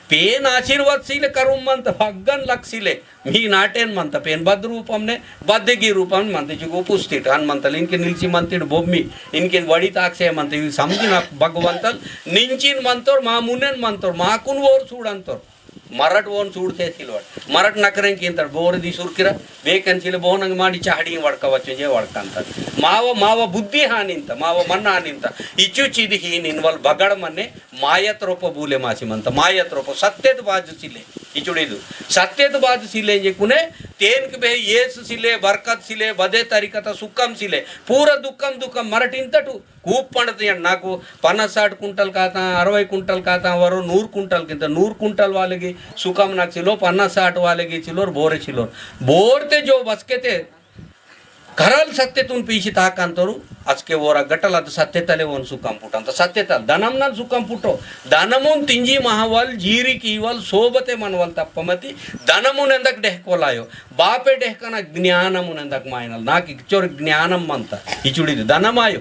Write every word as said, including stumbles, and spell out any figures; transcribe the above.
पेन आशीर्वाद सिले करुम मंता, भगवान लक सिले। मी नाटेन मंता, पेन बद रूपमने, बद्दे गी रूपम मंता, इचु गो पुस्तिट, हन मंता, इनके निल्ची मंतिट बोम्मी, इनके वड़ी ताकसे मंता, इवी समझिन भगवंतल, निंचिन मंतोर, मा मुनेन मंतोर, माकुन वोर सूड़ंतोर। मरट वोन सूड़ते सिलवट। मरट नकरेन किंतड़, बोर दी सुरकिरा, बेकन सिले बोनंग मांडी चाहड़ी वड़का वच्चो जे वड़कंता। माव, माव बुद्धि हानिंता, माव मन हानिंता। इचु चिद ही निनवल बगड़ मने, मायत रोपो बूले मासी मंता, मायत रोपो, सत्यत बाजु सिले, इचुड़ीदु। सत्यत बाजु सिले इंजेकुने, तेनक बे येस सिले, बरकत सिले, बदे तरीकत सुकम सिले, पूरा दुकम दुकम मरटिंतटु, कूप पंडत यन नाकु पन्नास साठ कुंटल काता, अरवै कुंटल काता, वरो नूर कुंटल किंता, नूर कुंटल वालेगी सुकम नाक सिलो, पन्नास साठ वालेगी सिलोर, बोरे सिलोर। बोरते जो बसकेते, करल सत्तेतुन पीसी ताकंतोरु, असके वोरा गटल अद सत्तेतले वोन सुकम पुटंता, सत्तेतल, दनमनल सुकम पुटो, दनमुन तिंजी महावल, जीरी कीवल, सोबते मनवल तप्पमति, दनमुन एंदक डेहकोलायो, बापे डेहकना ज्ञानमुन एंदक मायनल, नाक इकचोर ज्ञानम मंता, इचुड़ी दनमायो,